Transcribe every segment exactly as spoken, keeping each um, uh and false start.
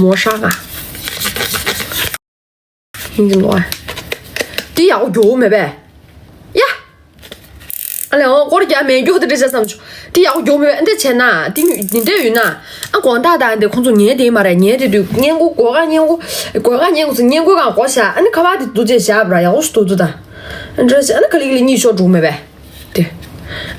མོ་ཧྲག་ག་ཡིན་གྱི་འདུག་ཨ། དེ་ཡག་པོ་རྒྱུག་མེད་པས། ཡ། ཨ་ལས་འོ་སྐོར་རྒྱག་མེད་རྒྱུ་དེ་འདྲ་བྱས་བསམ་བྱུང་། དེ་ཡག་པོ་རྒྱུག་མེད་པས། ཨ་འདྲ་བྱས་ན་དེ་ཉུ་དེ་འདྲ་ཡོད་ན། ཨ་དགོང་དག་དང་དེ་ཁོང་ཚོ་ཉལ་དེ་མ་རེད། ཉལ་དེ་དུས་སྔས་མགོ་སྒོ་ཁ་སྔས་མགོ་སྒོ་ཁ་སྔས་མགོ་ཚོ་སྔས་མགོ་གང་སྒོ་བཞག་ཨ་ནི་ཁ་པར་དེ་འདུག་བྱས་བཞག་པ་ར་ཡག་པོ་ཞིག་འདུག་འདུག་ད། ཨ་འདྲ་བྱས་ཨ་ནི་ག་ལེ་ག་ལེ་གཉིད་ཤོར་འགྲོ་མེད་པས། དེ།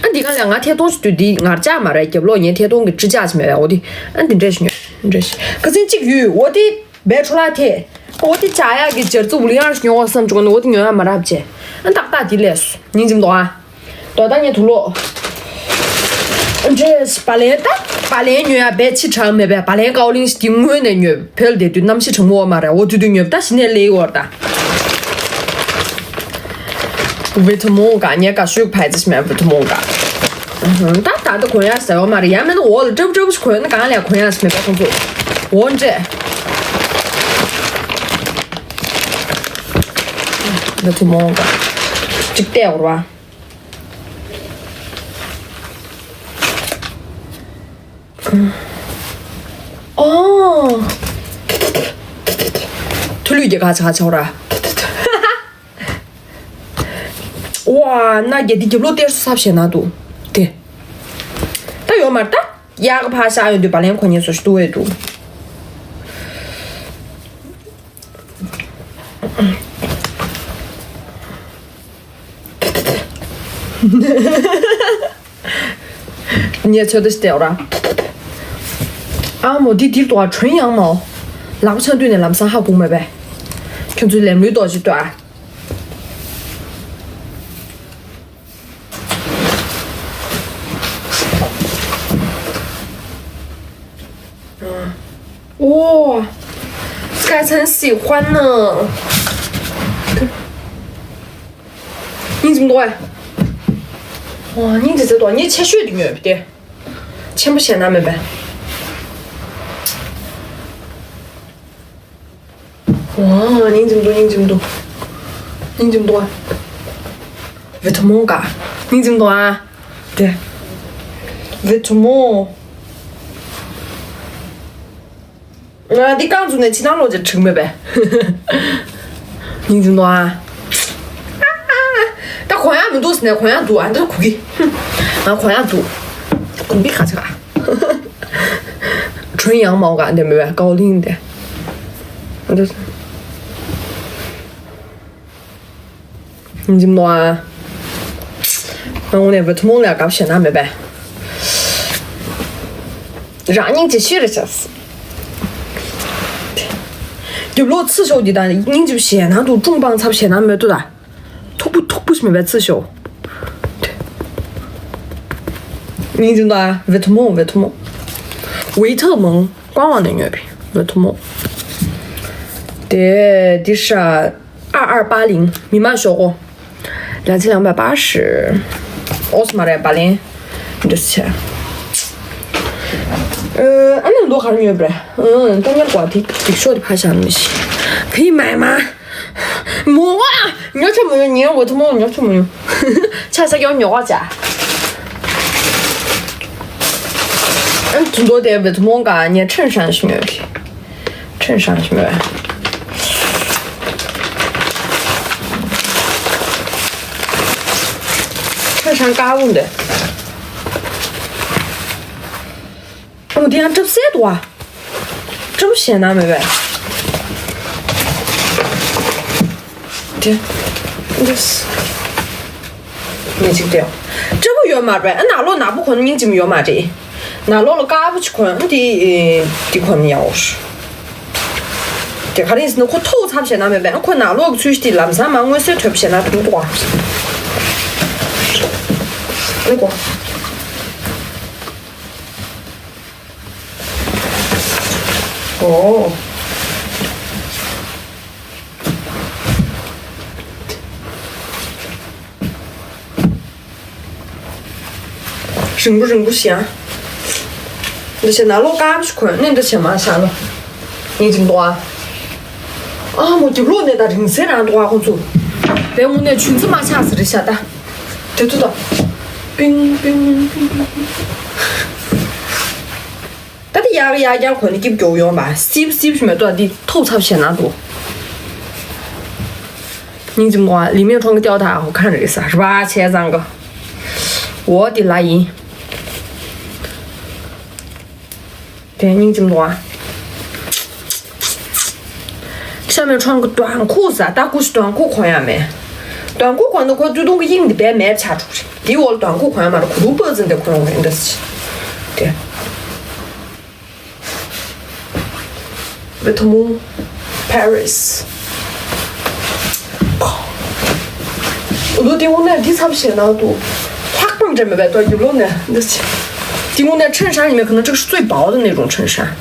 ཨ་འདི་ག་ལ་ང་ཐད་གཏོང་ཞིག་དུས་འདི་ངར་ལྕགས་མ་རེད། རྒྱབ་ལོགས་ངའི་ཐད་གཏོང་གི་ཀྲི་ལྕགས་ཞིག་མེད་པས། འོ་དེ་ཨ་འདི་འདྲས་ཞིག་ཉོས། འདི་འདྲས་ཞིག་ཁ་སང་གཅིག་ཡོད། འོ་དེ་བའི་འཕྲོ་བརླག་ཐེ། འོ་དེ་བྱ་ཡག་གི་སྦྱར་རྩི་འུ་ལི་ཡང་ཞིག་ཉོ་བ་བསམ་བྱུང་ནི། འོ་དེ་ཉོ་ཡག་མ་རག་བྱས། ཨ་ཏག་ཏག་དེ་ལས་སོ་ཉིན་འཛིན་དོ་ཨ། དོ་ད་ངས་དུག་ལོག་འདྲེས་བ་ལན་ད། བ་ལན་ཉོ་ཡག་བས་ཕྱི་དྲགས་མེད་པས། བ་ལན་ཀའོ་ལིང་ཞིག་དེ་སྔོན་ནས་ཉོས། བོད་ལ་བསྡད་དུས་གནམ་གཤིས་གྲང་མོ་བ་མ་རེད། འོ་དུས་དུས་ཉོས་ད་གཞི་ནས་ལེགས་བར་ད། བི་ཐ་མོང་ག་ཉེ་ག་ཤུག་ཕའི་ཙི་ཤི་མེ་བི་ཐ་མོང་ག་ད་ད་ད་གོན་ཡག་ཟེར་བ་མ་རེད། ཡང་མེད་ན་འོ་ལ་ཀྲབ་ཀྲབ་ཞིག་གོན་ན་གང་ལས་གོན་ཡག་ཞིག་མེད་པ་ཁོང་ཚོ། འོ་འདྲས་བི་ཐ་མོང་ག་གཅིག་བལྟས་བར་བ། ཨོ། ཐུ་ལུད་ཀྱི་ཁ་ཆ་ཆོ་ར། ཝ་ན་རྒྱ་དེ་རྒྱབ་ལོག་གཏེར་སུ་ཚབ་བྱས་ན་འདུག་དེ། ད་ཡོད་མ་རེད་ད། གཡག་གི་ཕ་ཤ་ཡོད་དུས་བ་ལན་གོ་ཉེ་སོ་ཞིག་ཏུ་བས་འདུག་ངས་ཚོད་ལྟ་ཞིག་བལྟས་ར། ཨ་མོ་འདི་འདིར་དོ་ཨ་གྲོན་ཡང་མའོ། ལག་པ་ཆང་དུས་ནས་ལམ་སང་ཧ་གོ་མེད་པས། ཁྱོད་ཚོའི་ལེམ་ལུས་དོ་ཞིག་ལྟོས་ཨ། ཨོ། སྐལ་ཚན་སི་ཧོན་ནི། སྙིང་རྗེ་མི་འདུག་ཨ། ཨོ་སྙིང་རྗེ་ཟེར་དོ་ངས་ཆེ་ཤོས་དེ་ཉོས་པ་དེ། ཆེན་པོ་བྱས་ན་མེད་པས། ཨོ་སྙིང་རྗེ་མི་འདུག་སྙིང་རྗེ་མི་འདུག་སྙིང་རྗེ་མི་འདུག་ཨ། བི་ཐ་མོང་ག་སྙིང་རྗེ་མི་འདུག་ཨ། དེ། བི་ཐ་མོང་། ང་འདི་རྐང་བཙུགས་ནས་ཕྱི་ནང་ལོག་ཅིག་འགྲིག་མེད་པས། སྙིང་རྗེ་མི་འདུག་ཨ། ད་གོན་ཡག་མི་འདུག་ཟེར་ནས་གོན་ཡག་འདུག་ཨ། འདི་གོ་གི། ང་གོན་ཡག་འདུག་གོན་པའི་ཁ་ཆེ་ག་གྲོན་ཡང་མའོ་ག་འདི་མེད་པས་ཀའོ་ལིང་འདི། འདི། འཇིམ་ནོ་ཨ། ང་དངོས་གནས་བི་ཐ་མོང་ལ་དགའ་བ་ཞེ་དྲག་མེད་པས། རང་སྙིང་རྗེ་ཤོས་རེད་ཤག་རྒྱབ་ལོགས་ཚི་ཤོག་འདི་དང་སྙིང་རྗེ་ཞེ་དྲག་འདུག་ཀྲུང་པང་ཚབ་ཞེ་དྲག་མེད་འདུག་ད། མཐུག་པོ་མཐུག་པོ་ཞིག་མེད་པས་ཚི་ཤོག་སྙིང་རྗེ་ད་བི་ཐ་མོང་བི་ཐ་མོང་། བི་ཐ་མོང་ཀོང་བ་ནས་ཉོས་པའི་བི་ཐ་མོང་། དེ་འདི་ཧྲ། 二二八零 མི་མང་ཤོག་གོ། 两千两百八十། ཨོ་སི་མ་རེད་བ་ལན། འདུ་ཆེ། ཨ་ནི་མདོ་གར་ཉོས་པ་རེད། ཨ་ད་ཉར་གོ་དེ་སྡིག་ཤོག་དེ་ཕ་ཤ་མི་ཤི། ཕི་མ་མ། མོ་ཨ། ཉོ་ཆ་མོ་ཉོ་ཉོ་བོ་ཐུ་མོ་ཉོ་ཆ་མོ་ཉོ། ཆ་ས་ཀྱང་ཉོ་ག་ཅ། ཨ་དུ་མདོ་དེ་བོ་ཐུ་མོ་ག་ཉེ་ཁྲིན་ཧྲན་ཤི་ཉོ་གི། 衬衫是吧？衬衫高温的。哦，这样这不是多啊？这不显得没呗？对，这是。 ཉེ་གཅིག་དེ། སྐྲ་བོ་ཡོད་མ་རེད་པས། ཨ་ནག་ལོག་ནག་པོ་གོན་སྙིང་རྗེ་མོ་ཡོད་མ་རེད། ནག་ལོག་ལ་དཀར་པོ་ཅིག་གོན། ཨ་དེ་དེ་གོན་ཡག་འོ། དེ་ག་རེ་ཡིན་ཟེར་ན་ཁོ་ཐོག་ཚབ་བྱས་ན་མེད་པས། ཨ་ཁོ་ནག་ལོག་གི་ཚུལ་ཤིག་དེ་ལམ་སང་མ་མངོན་གསལ་ཐོབ་བྱས་ན་དེ་འདུག་ཨ། ཨ་ནི་གོ། ཨོ། རིང་པོ་རིང་པོ་ཞིག་ཨ། འདི་བྱས་ན་ལོ་དཀར་པོ་ཞིག་གོན་ནས་འདི་བྱས་མ་ཤག་ལོ། ངས་ཅིག་འདུག་ཨ། ཨ་མོ་རྒྱབ་ལོགས་ནས་ད་རིང་བསྲེལ་རང་འདུག་ཨ་ཁོང་ཚོ། དེ་དངོས་གནས་ཆུན་ཚི་མ་ཆགས་ཟེར་རེད་ཤག་ད། དེ་ཚོ་ད། པིང་པིང་པིང་པིང་། ད་དེ་ ཡག་ཡག་ཀྱང་གོན་ནས་སྐྱིབས་མགྱོགས་ཡོང་པ། སིབ་སིབ་མེ་ཏོག་འདི་ཐུག་ཚབ་བྱས་ན་འདུག་སྙིང་རྗེ་མོ། ལི་མེ་ཁྲོང་གི་ཏེའོ་ད་ཧོ་ཁན་རེད་ས་ར་བ་ཆེ་ཙང་གི། འོ་དེ་ལ་ཡིན། དེ་སྙིང་རྗེ་མོ། ཤ་མེ་ཁྲོང་གི་ཏོང་ཁུ་ས་ད་ཀུ་ཤི་ཏོང་ཁུ་གོན་ཡ་མེད། ཏོང་ཁུ་གོན་ན་ཁོ་ཙུ་ཏུང་གི་དབྱིངས་འདི་བས་མེད་ཆ་དྲུག་རེད། དེའི་འོག་ལ་ཏོང་ཁུ་གོན་ཡ་མ་རེད། གུ་རུ་པ་ཙི་འདི་གོན་འོང་འདི་སི། དེ། བེ་ཐོ་མུ། Paris། ལོ་དེ་དངོས་གནས་འདི་ཚབ་བྱས་ན་འདུག་ལྷག་པར་འདྲ་མེད་པའི་ཏོ་རྒྱུ་ལོ་ནས་འདི་ཚེ། དེ་དངོས་གནས་ཁྲེན་ཧྲན་ཡིན་མེད་ག་ན་ཅིག་གསོས་པའོ་ནས་རུང་ཁྲེན་ཧྲན།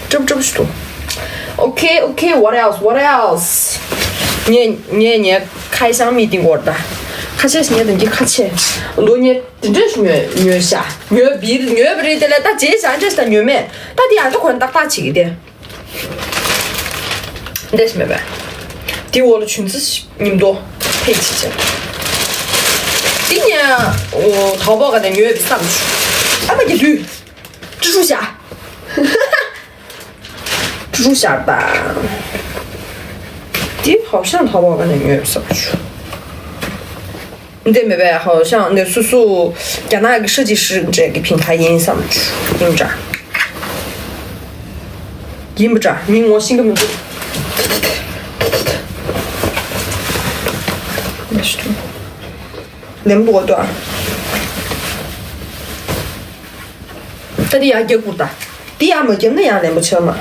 ཀྲབ་ཀྲབ་ཞིག་འདུག Okay, okay, what else, what else? ངས་ངས་ངས་ཁ་ཤང་མི་ཏིང་གོར་ད། ཁ་ཤས་ངས་དང་གི་ཁ་ཆེ། ལོ་ངས་དེ་འདྲས་ཉོས་ཉོས་ཤ། ཉོས་པིར་ཉོས་པ་རེད། དེ་ལས་ད་རྗེས་བཞག་འདྲས་ད་ཉོས་མེད། ད་དེ་ཡང་ད་གོན་ཏག་ཏག་བྱེད་ཀྱི་དེ། འདྲས་མེད་པས། དེ་འོག་ལ་ཆུན་ཙི་ཉིམ་དོ་ཕེ་ཆི་ཆེ། དེ་ཉ་འོ་ཐའོ་པའོ་ག་ནས་ཉོས་པའི་བསམ་ཆུ། ཨ་མ་གི་ལུས། ཀྲུ་ཀྲུ་ཤ། ཀྲུ་ཀྲུ་ཤ་ད། དེ་ཧའོ་ཤང་ཐའོ་པའོ་ག་ནས་ཉོས་པའི་བསམ་ཆུ། འདི་མེད་པའི་ཧའོ་ཤང་འདི་སུ་སུ་རྒྱ་ནག་གི་ཧྲི་ཅི་ཧྲི་འདྲས་ཀྱི་ཕིང་ཁ་ཡིན་བསམ་ཡིན་འདྲ། ཡིན་པ་འདྲ། མི་ངོ་ཤེས་ཀྱི་མི་འདུག་ལེམ་འདུག་ཨ་ཏོ། ད་འདི་ཡར་རྒྱག་དགོས་ད། འདི་ཡར་མ་བརྒྱབ་ན་ཡང་ལེམ་པོ་ཆེ་བ་མ།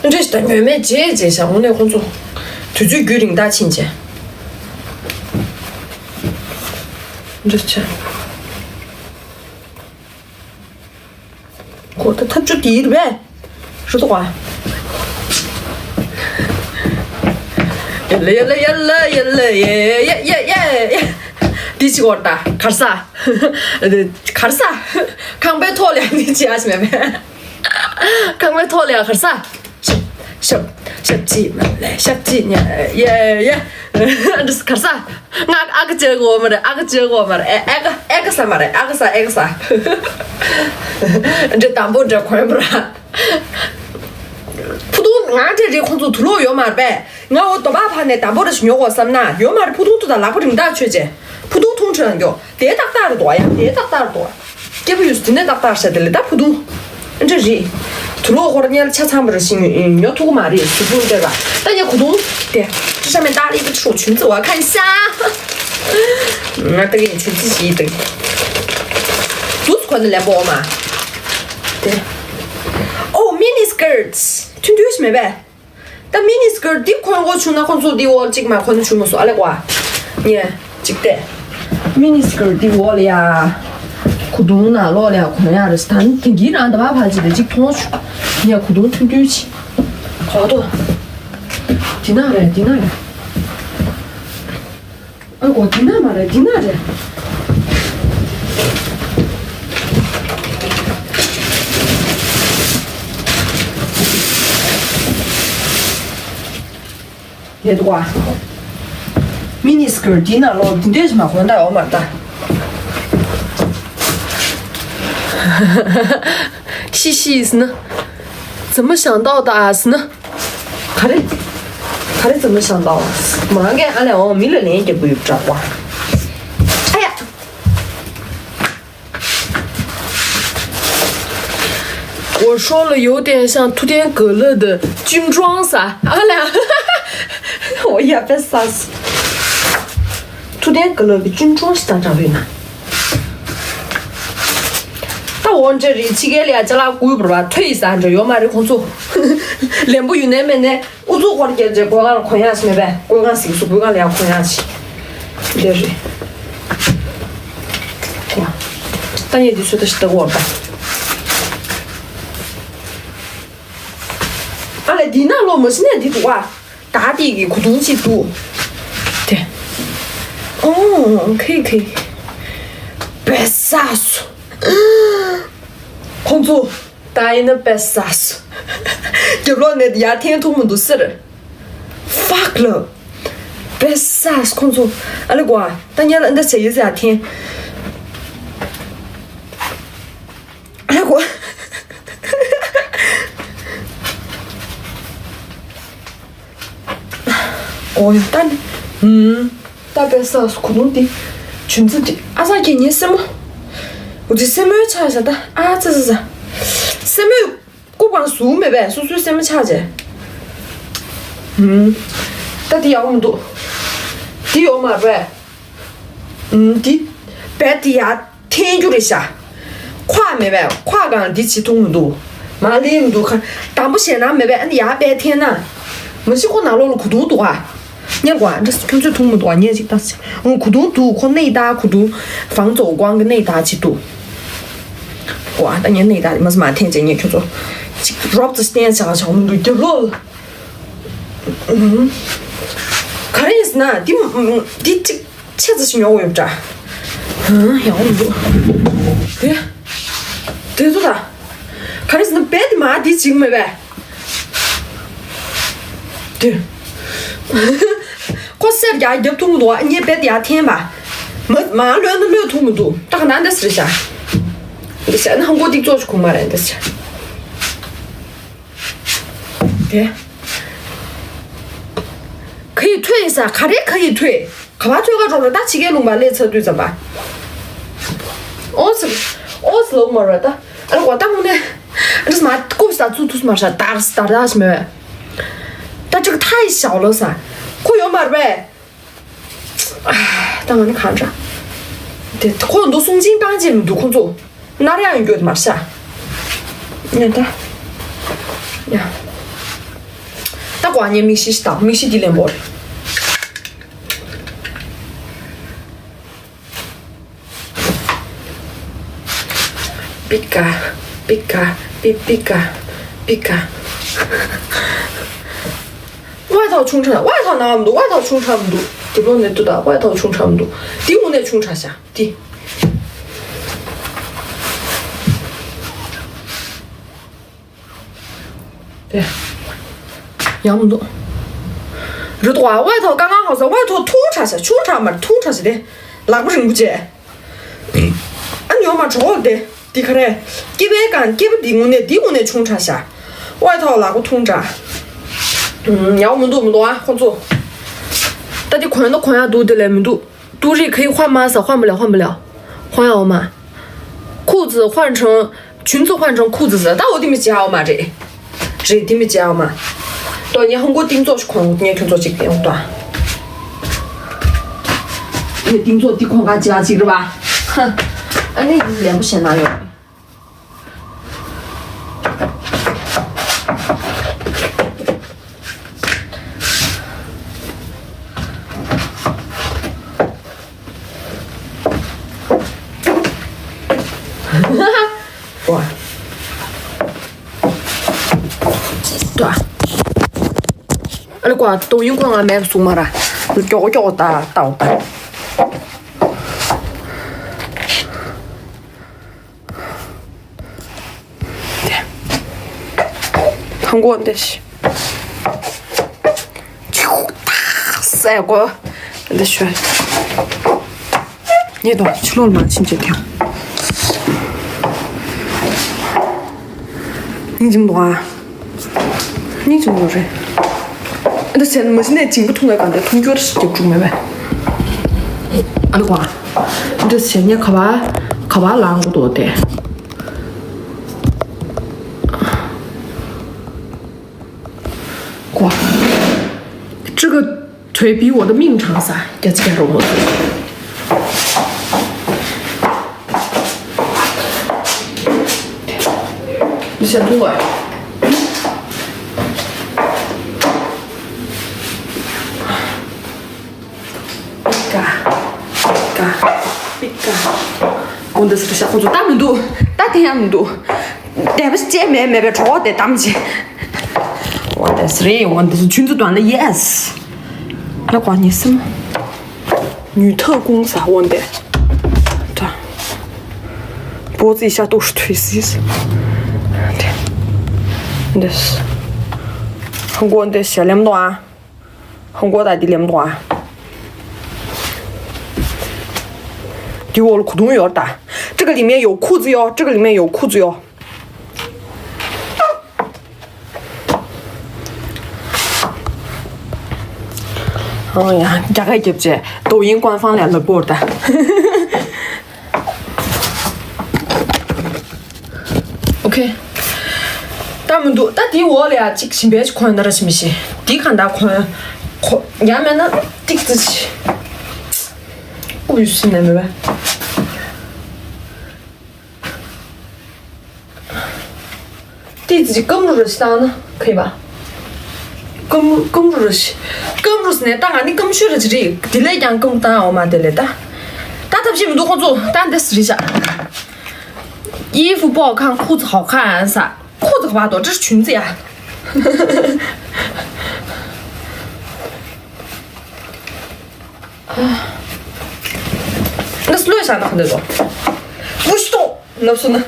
འདྲེ་ཞིག་དང་ཉོས་མེད་རྗེས་རྗེས་བཞག་དངོས་གནས་ཁོང་ཚོ། དུས་ཚོད་རྒྱུན་རིང་ཐག་ཕྱིན་བྱས། འདྲེ་ཆ། ཁོ་ད་ཐབས་ཆུ་དེ་ཡིར་བས། རུ་ཐོག་ཨ། ཡ་ལ་ཡ་ལ་ཡ་ལ་ཡ་ལ་ཡ་ཡ་ཡ་ཡ། འདི་ཅི་གོ་ད་གར་ས། གར་ས། ཁང་པའི་ཐོག་ལ་འདི་ཅི་ཨ་ཞིག་མེད་མེད། ཁང་པའི་ཐོག་ལ་ཡ་གར་ས། ཤབ་ཤབ་ཤབ་ཅི་མ་ལེ་ཤབ་ཅི་ཉ་ཡེ་ཡེ། འདི་གར་ས། ང་ཨ་ཀ་ཅེ་གོ་མ་རེད། ཨ་ཀ་ཅེ་གོ་མ་རེད། ཨེ་ཨེ་ཀ་ཨེ་ཀ་ས་མ་རེད། ཨ་ཀ་ས་ཨེ་ཀ་ས། འདྲེ་དམ་པོ་འདྲེ་གོན་པ་ར། ཕུ་ཐུང་ང་འདྲེ་རེད། ཁོང་ཚོ་དུ་ལོག་ཡོད་མ་རེད་པས། ང་འོ་དོ་པ་ཕ་ནས་དམ་པོ་ར་ཞིག་ཉོ་གོ་བསམ་ན་ཡོད་མ་རེད། ཕུ་ཐུང་ཐུ་དང་ལག་པ་རིང་ཐག་ཆོད་ཅེ། ཕུ་ཐུང་ཐུང་ཁྲོད་ལ་འགྱོ། དེ་ཏག་ཏག་རེད་དོ། ཡང་དེ་ཏག་ཏག་རེད་དོ། སྐྱེ་བོ་ཡོད་དེ་ནས་ཏག་ཏག་བྱས་དེ་ལས་ད་བུ་དུང་། འདྲ་རེད། དུ་ལོག་ཧོར་ཉལ་ཆ་ཚང་བར་ཞིང་ཉོ་ཐུག་མ་རེད། གཟུགས་ཕུང་སྟེར་བ་ད་ཉལ་གོ་དུང་། དེ་ཤ་མེད་ཏག་ལི་པ་ཆུ་ཆུན་ཙི་བ་ཁན་ཤ། ང་ཏག་ཡིན་ཆུ་ཙི་ཞིག་ཏག་དུས་ཁོ་ནི་ལེན་པོ་འོ་མ། དེ། ཨོ་མི་ནི་སི་ཀར་ཊི་ཐུང་ཐུང་ཞིག་མེད་པས། ད་མི་ནི་སི་ཀར་ཊི་འདི་གོན་དགོས་བྱུང་ན་ཁོང་ཚོ་འདི་འོག་གཅིག་མ་གོན་ན་བྱུང་མ་སོང་ཨ་ལེ་ཀོ། ཉེ་གཅིག་བལྟས། མི་ནི་སི་ཀར་ཊི་འདི་འོག་ལ་ཡ། གོ་དུང་ནང་ལོགས་ལ་ཡ་གོན་ཡ་རེད། ད་ནི་དེང་གི་རང་ད་བ་ཕ་ཅི་དེ་གཅིག་མཐོང་བྱུང་། ཉེ་གོ་དུང་ཐུང་ཐུང་ཅིག་གོ་ཏོ། འདི་ན་རེད། འདི་ན་རེད། ཨ་གོ་འདི་ན་མ་རེད། འདི་ན་རེད། ཡེ་འདུག་ཨ། མི་ནི་སི་ཀར་ཊི་འདི་ན་ལོ་འདི་འདྲས་མ་གོན་ད་འོ་མ་ད། 谢谢呢。怎么想到的啊？是呢？ ག་རེ། ག་རེ་怎么想到啊？མ་གན་ཨ་ལེ་འོ་མི་ལ་ལན་རྒྱབ་གི་ཡོད་འདྲ་བ། ཨ་ཡ། 我说了有点像铺天盖地的军装啥？啊啦，我也被吓死。铺天盖地的军装是咋着的呢？ད་འོ་འདྲ་རེད། ཕྱི་རྒྱལ་ལ་ཡ་ཅ་ལག་བསྐུར་བར་བ་ཐོས་ཡི་ས་འདྲ་ཡོད་མ་རེད་ཁོང་ཚོ། ལན་པོ་ཡུན་ནན་མེད་ནས། ཨུ་ཚུགས་སྐོར་རྒྱག་རྗེས་གོས་གང་ལ་གོན་ཡག་ཞིག་མེད་པས། གོས་གང་ཞིག་སུ་གོས་གང་ལ་ཡང་གོན་ཡག་ཞིག་འདི་རེད། ད་ངས་འདི་ཚོད་ལྟ་ཞིག་ལྟ་གོ་བ། ཨ་ལས་འདི་ན་ལོ་མ་ཤི་ནས་འདི་འདུག་བ། ད་དེ་གི་གོ་དུང་ཞིག་འདུག་དེ། ཨོ་ཁེ་ཁེ། བེ་ས་སུ། ཁོང་ཚོ། ད་ཡིན་ན་པེ་ས་སུ། རྒྱབ་ལོག་ནས་ཡར་འཐེན་ཐུབ་མི་འདུག་ཟེར། ཧྥག་ལབ། པེ་ས་སུ་ཁོང་ཚོ། ཨ་ལེ་ཀོ་ཨ། ད་ཉལ་ལ་འདི་བྱས་ཡོད་ཟེར་ཡར་འཐེན། ཨོ་ཡ་ད་ནི། ཧུམ། ད་པེ་ས་གུ་དུང་དེ། ཆུན་ཚི་དེ་ཨ་ས་ཁྱེད་ཉེ་སེ་མོ། འུ་ཚི་སེ་མོའི་ཆ་ས་ད་ཨ་ཙི་ཙི་ཙི། སེ་མོའི་ཀུ་པང་ཟུག་མེད་པས་སོ་སོའི་སེ་མོ་ཆ་ཅེ། ཧུམ། ད་དེ་ཡག་མི་འདུག་དེ་ཡོད་མ་རེད། ཨུམ། འདི། བེད་དེ་ཡར་འཐེན་རྒྱུ་རེད་ཤག་ཁོག་མེད་པས་ཁོག་གང་འདི་བྱེད་ཐུབ་མི་འདུག་མ་ལེན་མི་འདུག་ག་དམ་པོ་བྱས་ན་མེད་པས་ཨ་ནི་ཡར་བེད་འཐེན་ན། མ་གཞི་ཁོ་ནང་ལོགས་ལ་གུ་དུང་འདུག་ཨ། ཉན་གོ་ཨ། འདྲ་ཁྱོད་ཚོས་མཐོང་མི་འདུག་ཨ། ཉན་ཅིག་ལྟ་ཟེར། འོ་གུ་དུང་འདུག་ཁོ་སྣེ་ད་གུ་དུང་། བང་ཙོ་ཀོང་གི་སྣེ་ད་བྱེད་འདུག་གོ་ཨ། ད་ཉན་སྣེ་ད་མ་སི་མ་འཐེན་བྱས་ཉན་ཁྱོད་ཚོ། ཅིག་རོབ་ཙི་བསྟན་བྱ་བྱ་མི་འདུག་རྒྱབ་ལོགས་ལ། ག་རེ་ཡིན་ཟེར་ན་འདི་འདི་ཅིག་ཆེ་ཙི་ཞིག་ཉོ་དགོས་ཡོད་པ་འདྲ། ཧང་ཡག་པོ་འདུག་དེ་དེ་ཚོ་ད་ག་རེ་ཟེར་ན་བེད་དེ་མ་དེ་ཅིག་མེད་པས། དེ་ཁོ་སེར་རྒྱག་རྒྱབ་ཐུབ་མི་འདུག་ཨ་ནི་བེད་དེ་ཡར་འཐེན་པ། མ་མ་གློད་ན་གློད་ཐུབ་མི་འདུག་ད་ག་ན་འདི་ཟེར་ཤག་འདི་ཟེར་ན་ཧང་གོ་ཏིག་ཙོག་ཞིག་གོང་མ་རེད་འདི་ཟེར། དེ། ག་ཡི་ཐོས་ཡིན་ས་ག་རེ་ག་ཡི་ཐོས། ག་བ་ཐོས་ག་འགྲོ་ར་ད་ཕྱི་རྒྱལ་ལུང་པ་ལས་ཚ་དུས་ཙམ་པ། ཨོ་ཙི། ཨོ་ཙི་ལོག་མ་ར་ད། ཨ་ར་གོ་ད་མོ་ནས། ཨ་རིས་མ་ཀོ་ས་ཚུ་ཐུས་མ་ཤ་དར་དར་དར་ཞིག་མེད། ད་ཅིག་ཐ་ཡི་ཞའོ་ལོ་ས། ཁོ་ཡོད་མ་རེད་པས། ད་ང་ནི་གང་འདྲ། དེ་ཁོ་འདུག་གསུང་ཆེན་བཏང་བྱས་མི་འདུག་ཁོ་ཚོ། ནར་ཡང་ཡོད་མ་ཤ། ཉན་ད། ཡ། ད་ཀོ་ཨ་ཉེ་མིག་ཤི་ཤི་དང་མིག་ཤི་དེ་ལེན་པོ་རེད། པི་ཀ་པི་ཀ་པི་པི་ཀ་པི་ཀ 外套 ཆུང་དྲགས། 外套 ནང་མི་འདུག 外套 ཆུང་དྲགས་མི་འདུག་དེ་ལོ་ནས་ཏུ་ད་外套 ཆུང་དྲགས་མི་འདུག་དེ་དངོས་གནས་ཆུང་དྲགས་ཤག་དེ། དེ། ཡག་མི་འདུག་རི་དོག་ཨ། 外套 刚刚好ཟེར། 外套 ཐུང་དྲགས་ཤག་ཆུང་དྲགས་མ་རེད། ཐུང་དྲགས་ཤག་དེ། ལག་པ་རིང་པོ་བྱས། ཨ་ཉོ་མ་གྲོགས་དེ། འདི་ག་རེ། སྐེད་པའི་སྒང་སྐེད་པ་འདི་དངོས་གནས་འདི་དངོས་གནས་ཆུང་དྲགས་ཤག 外套 ལག་པ་ཐུང་དྲགས། ཡག་མི་འདུག་མི་འདུག་ཨ་ཁོ་ཚོ། ད་འདི་གོན་ན་གོན་ཡག་འདུག་དེ་ལས་མི་འདུག 都是可以换吗ཟེར། 换不了换不了 换ཡག་ཡོད་མ། 裤子换成 裙子换成裤子ཟེར། ད་འོ་དེ་མི་བྱེད་ཡག་ཡོད་མ་རེད། རེད་དེ་མི་བྱེད་ཡག་ཡོད་མ། ཏོ་ངས་ཧོང་གོ་ཏིང་ཙོག་ཞིག་གོན་ངས་ཁྱོད་ཚོ་ཅིག་ཡོང་ཏོ། ངས་ཏིང་ཙོག་འདི་གོན་ག་བྱེད་ཡག་ཅིག་རེད་པ། ཧ། ཨ་ནི་ལན་པོ་བཤད་ན་ཡོང་། ཝ། ཏོ། ཨ་ལེ་ཀོ་ཏོ་ཡིན་ཁོ་ང་མེད་སུ་མ་ར། ཀྱོག་ཀྱོག་ཏ་ཏའོ་ཏ། ཧང་གོ་འདི་ཤི། ཆུ་ཏག་སེ་གོ། འདི་ཤོད། ཉེ་དོ་ཆུ་ལོག་མ་ཕྱིན་ཆད་ཐེངས། སྙིང་རྗེ་མི་འདུག་ཨ། སྙིང་རྗེ་མི་འདུག་རེད། འདི་ཟེར་ན་མ་གཞི་ནས་བྱིང་པོ་འཐུང་བའི་སྒང་དེ་འཐུང་རྒྱུ་རེ་ཞིག་རྒྱབ་འགྲོ་མེད་པས། ཨ་ལེ་ཀོ། འདི་ཟེར་ཉེ་ག་བ་ག་བ་ལངས་དགོས་འདུག་དེ། ཀོ། 这个 腿比我的命长ཟེར། རྒྱ་ཆེ་རུ་ངོ་། 你先吐哎。 ཀ་ཀ་པི་ཀ་འོ་འདི་ཟེར་ཤག་ཁོ་ཚོ་ལྟ་མི་འདུག་ལྟ་དེ་ཡང་མི་འདུག་དེ་བ་ཅེས་མེད་མེད་པའི་གྲོགས་དེ་གཏམ་ཅི། འོ་འདི་ཟེར་རེད། འོ་འདི་ཟེར་ཆུན་ཚོད་དང་ལ་ཡེས། ལ་ཀོ་ཉེ་སེ་མོ། 女特工ཟེར། འོ་འདི། ད། 脖子以下都是腿细。འདི། འོ་འདི་ཞལ་ལེམ་དོ་ཨ། 红果大地里面啊。给我了裤筒有点大，这个里面有裤子哟，这个里面有裤子哟。ཨོ་ཡ། རྒྱ་སྐད་རྒྱབ་བྱས་抖音官方ལ་ལབ་དགོས་རེད་ད། ཨོ་ཁེ། ད་མི་འདུག་ད་དེའི་འོག་ལ་ཡ་གཅིག་ཞིམ་པའི་གོན་ན་ར་ཞིམ་ཞིག་དེ་གང་ལྟར་གོན། གོ་ཡང་མེད་ན་ཏིག་ཙི་ཞིག་ཨུ་ཡུ་སི་ནས་མེད་པས། ཏིག་ཙི་ཀམ་རུ་རུ་ཞིག་བཏང་ན་ཁེ་བ། ཀམ་ཀམ་རུ་རུ་ཞིག་ཀམ་རུ་ནས་ད་ང་ནི་ཀམ་ཤུ་རུ་ཅི་རེད། དེ་ལས་ཀྱང་ཀམ་བཏང་འོ་མ་དེ་ལས་ད། ད་ཐབས་ཤེས་མི་འདུག་ཁོ་ཚོ་ད་འདི་སི་རི་ཤ།衣服不好看，裤子好看 ས།裤子 吧，都这是裙子呀。 ང་སློབ་བྱ་ན་ག་འདོད་དོ། པུ་ཤི་ཏོང་ལབ་སོང་ན།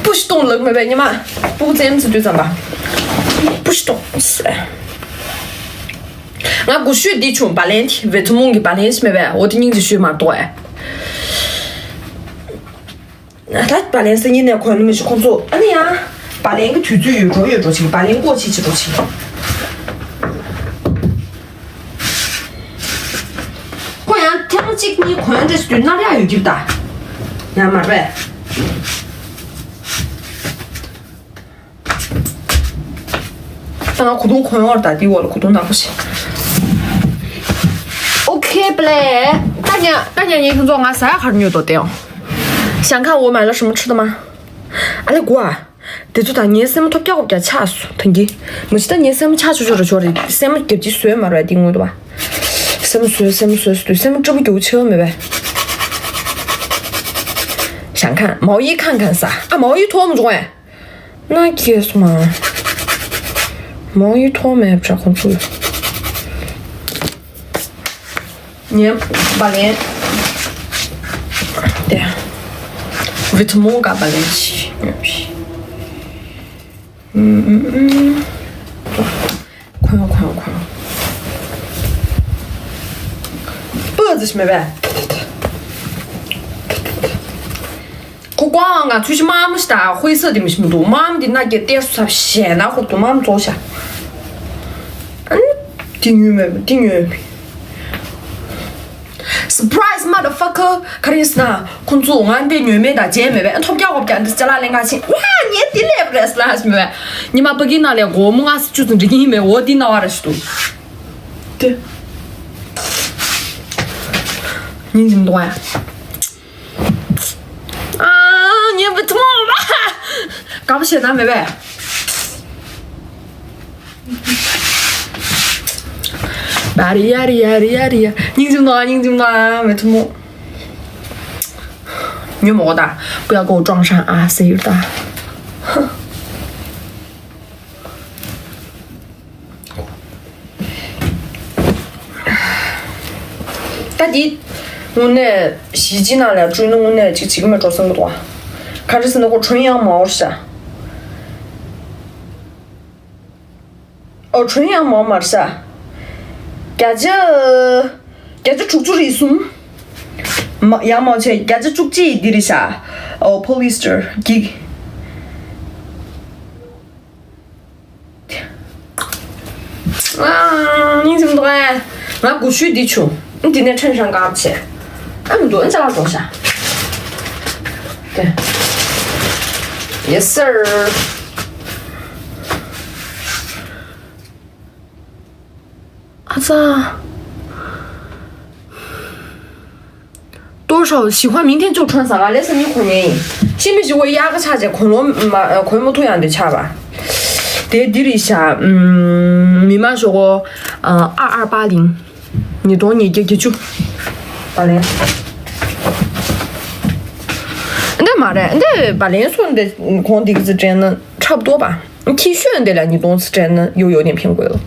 པུ་ཤི་ཏོང་ལབ་མེད་པས་ཉི་མ། པུ་ཙེམ་ཙི་དུས་ཙམ་པ། པུ་ཤི་ཏོང་། ང་གུ་ཤུས་འདི་བྱུང་བ་ལན་དེ་བེ་ཐུ་མུང་གི་བ་ལན་ཞིག་མེད་པས་འོ་དེ་སྙིང་རྗེ་ཤོས་མ་གཏོགས་ཨེ། ད་བ་ལན་སང་ཉིན་ནས་གོན་ནི་མི་ཤེས་ཁོང་ཚོ་ཨ་ནི་ཡང་། བ་ལན་གི་དུས་ཚོད་ཡོད་འགྲོ་ཡོད་འགྲོ་ཅིག་བ་ལན་ཀོ་ཅིག་ཅིག་འགྲོ་ཅིག་ཁོ་ཡང་ཐེངས་གཅིག་གཉིས་གོན་འདྲ་ཞིག་དུས་ནར་ཡག་ཡོད་ཀྱི་ད། ཡང་མ་རེད། ད་ང་གོས་ཐུང་གོན་བར་ད་དེའི་འོག་ལ་གོས་ཐུང་ནག་པོ་ཞིག་ཨོ་ཁེ་པ་ལེ། ད་ཉ་ད་ཉ་ཉེ་ཁྱོད་ཚོ་ང་ཟ་ཡ་གར་ཉོས་དོ་དེའང་། 想看我买了什么吃的吗？ ཨ་ལེ་གོ་ཨ། དེ་ཚོ་དང་ངའི་སེམས་ཐོབ་རྒྱག་གོ་རྒྱག་ཆགས་སོ་ཐང་གི་མི་ཅི་ད་ངའི་སེམས་ཆགས་ཆོག་ཆོག་ར་ཆོག་རེད། སེམས་རྒྱབ་ཀྱི་བཟོས་མ་རེད་དེ་དངོས་དུ་བ། སེམས་བཟོས་སེམས་བཟོས་སུ་དུས་སེམས་སྤྲོ་པོ་རྒྱུ་ཆེ་བ་མེད་པས། 想看毛衣看看 ས། ཨ་毛衣脱么中哎། 那结束嘛。毛衣脱没不着很粗。你把脸。对。 Vitamin 个把脸洗。嗯嗯嗯。 ཁོན་ཁོན་ཁོན། 报纸是没呗？ ཁོ་ཀོང་ང་ཚུལ་ཤི་མ་མོ་ཤི་ད་ཧོས་ས་དེ་མི་ཤི་མི་འདུག་མ་མོ་དེ་ན་གེ་ཏེ་སུ་ས་ཞེ་ན་ཁོ་དུ་མ་མོ་ཙོ་ཤ། ཨན། དེ་ཉོས་མེད་དེ་ཉོས་མེད། Surprise motherfucker། ག་རེ་ཟེར་ན་ཁོ་ཚོ་ང་འདི་ཉོས་མེད་ད་བྱས་མེད་པས་ཨན་ཐོབ་རྒྱག་ཧོབ་རྒྱག་འདི་ཅ་ལག་ལེན་ག་ཕྱིན་ཝ་ངས་དེ་ལས་པ་རེད་ཟེར་ལ་ཞི་མེད་པས། ཉི་མ་པ་ཀི་ན་ལས་སྒོར་མོ་ལྔ་བཅུ་ཙམ་འགྲིག་གི་ཡིན་མེད་འོ་དེ་ན་བ་ར་ཞུ་དུ། དེ། ཉིན་འཛིན་འདུག་ཨ། ཨ། ཉན་པའི་ཐུན་མོང་། དགའ་པོ་བྱེད་ན་མེད་པས། རི་ཡ་རི་ཡ་རི་ཡ་རི་ཡ། སྙིང་རྗེ་མོ་དང་སྙིང་རྗེ་མོ་དང་མེད་ཐུན་མོང་། ཉོན་མོ་ད་不要给我撞衫啊 ཟེར་ཡོད་ད། ད་འདི་དངོས་གནས་གཞིས་སྤྱི་ནང་ལ་བསྐྲུན་ན་དངོས་གནས་ཅིག་བྱེད་ཀྱི་མེད་འགྲོ་བསམ་གྱི་འདུག་བ། ག་རེ་ཟེར་ན་ཁོ་ཁྲོན་ཡང་མ་འོར་ཤ། ཨོ་ཁྲོན་ཡང་མ་འོར་མར་ཤ། བརྒྱ་ཆ་བརྒྱ་ཆ་དྲུག་ཅུ་རེ་གསུམ། མ་ཡང་མ་བྱས་བརྒྱ་ཆ་བཅུ་གཅིག་འདི་རེད་ཤ། ཨོ་ཕོ་ལི་སི་ཊར་གི། ཨ། སྙིང་རྗེ་མི་འདུག་ཨེ། ང་གུ་ཤུལ་འདི་བྱུང་། འདི་ནས་ཁྲེན་ཧྲང་ཀར་བྱས། ཨ་མི་འདུག་ཨ་ཅག་ལ་འགྲོ་ཤག་དེ། Yes sir། ཨ་ཙ། 多少喜欢明天就穿 ཟེར་ག་ལེ་སང་ཉིན་གོན་ངེས་ཡིན། ཤི་མི་ཤི་བོ་དབྱར་ཁ་ཆགས་བྱས་གོན་ལོ་མ་གོན་མ་ཐུབ་ཡང་དེ་ཆགས་པ། དེ་འདི་རེད་ཤག་མི་མང་ཤོག་གོ། 二二八零། ཉིས་སྟོང་ཉིས་བརྒྱ་བརྒྱད་ཅུ། བ་ལན། འདི་མ་རེད་འདི་བ་ལན་སོང་འདི་གོང་འདི་གི་ཚེ་དྲན་ན་འཁྲབ་ཏོ་པ། ཁྱི་ཤོད་འདི་ལ་ཉིས་སྟོང་ཚེ་དྲན་ན་ཡོ་ཡོ་ནས་ཕན་དགོས་ལ།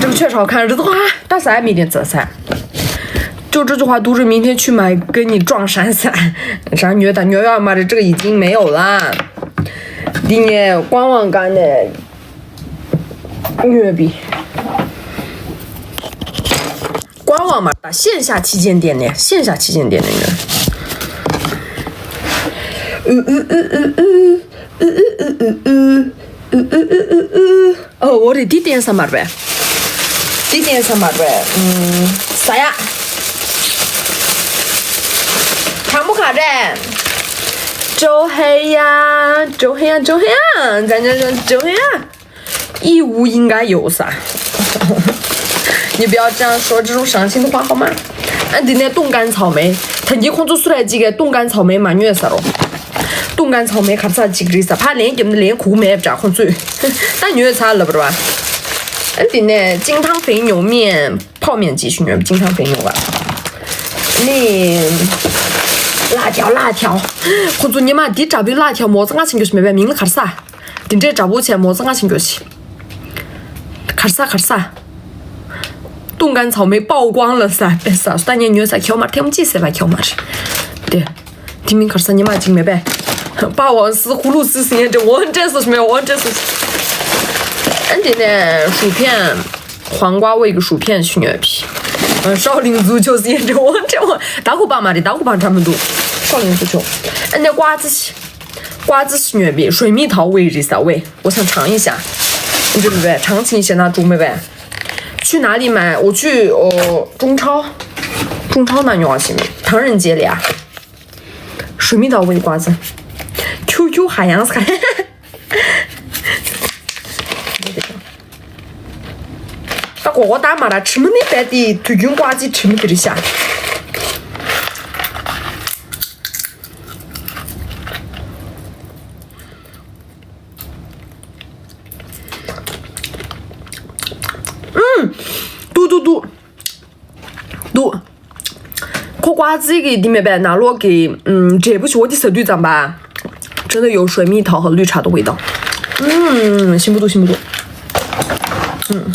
这个确实好看，这个啊，大傻没点子噻。就这句话，读者明天去买，给你撞衫噻。然后女的女要买的这个已经没有了。你官网干的女比官网嘛，线下旗舰店呢，线下旗舰店的女。 ཨོ་འོ་རེད་འདི་བསྟན་ས་མ་རེད་པས། ཅི་ཅན་ས་མ་རེད། ཨུམ། ས་ཡ། དང་པོ་ག་རེད། ཀྲོ་ཧེ་ཡ། ཀྲོ་ཧེ་ཡ། ཀྲོ་ཧེ་ཡ། ཛ་ཉ་ཀྲོ་ཧེ་ཡ། 义乌应该有啥？你不要这样说，这种伤心的话好吗？ ཨ། འདི་ནས་冻干草莓། ད་གིན་ཁོང་ཚོ་སུ་ར་གཅིག་གིས་冻干草莓མ་ཉོས་ས་རོ། 冻干草莓ག་ཚ་གཅིག་རེད་ས། ཕ་ལན་རྒྱབ་ན་ལན་གུག་མེད་པ་འདྲ་ཁོང་ཚོས། ད་ཉོས་ཚར་ལབ་ར་བ། ཨ། འདི་ནས་金汤肥牛面泡面继续ཉོས། 金汤肥牛吧。 ནི། 辣条辣条། ཁོང་ཚོ་ཉི་མ་འདི་འདྲ་པོའི་辣条མོ་ཙ་ང་ཆེན་རྒྱུ་ཞིག་མེད་པའི་མིང་ལ་གར་ས། འདི་འདྲའི་འདྲ་པོ་བྱས་མོ་ཙ་ང་ཆེན་རྒྱུ་ཞིག་གར་ས་གར་ས། 冻干草莓曝光了ས། པེ་ས་སུ་ད་ཉན་ཉོས་ས་ཁྱོ་མར་ཐེམ་ཅི་ཟེར་བ་ཁྱོ་མར། དེ། དེ་མིང་གར་ས་ཉི་མ་གཅིག་མེད་པས། 霸王丝葫芦丝 ཟེར་ཡན་འདྲ་འོ་འདྲ་སོ་མེད་འོ་འདྲ་སོ། ཨ། འདི་ནས་薯片། 黄瓜味个薯片去ཉོས་པས། 少林足球 ཟེར་ཡན་འདྲ་འོ་འདྲ་འོ། ད་ཁུ་པ་མ་རེད། ད་ཁུ་པ་འདྲ་མི་འདུག 少林足球། ཨ་ནས་瓜子། 瓜子去ཉོས་པས། 水蜜桃味 རེད་ས་喂，我想尝一下。འདི་མེད་པས། 尝尝一下那种没呗。去哪里买？我去哦，中超。中超那有啊，行。唐人街里啊。 水蜜桃味瓜子。QQ海洋菜。 ད་གོ་གོ་ད་མ་ར་ཁྲི་མོ་ནི་བས་ཏི་དུས་རྒྱུན་ཀ་ཅི་ཁྲི་མོ་དེ་རི་ཤ། ཨུམ། ཏུ་ཏུ་ཏུ། ཏུ། ཁོ་ཀ་ཅི་གི་དེ་མེད་པས་ནང་ལོགས་ཀྱི་ཨུམ་འབྲས་བུ་ཞོ་དེ་ཟ་དུས་ཙམ་པ། 真的有水蜜桃和绿茶的味道。嗯，行不住，行不住。嗯。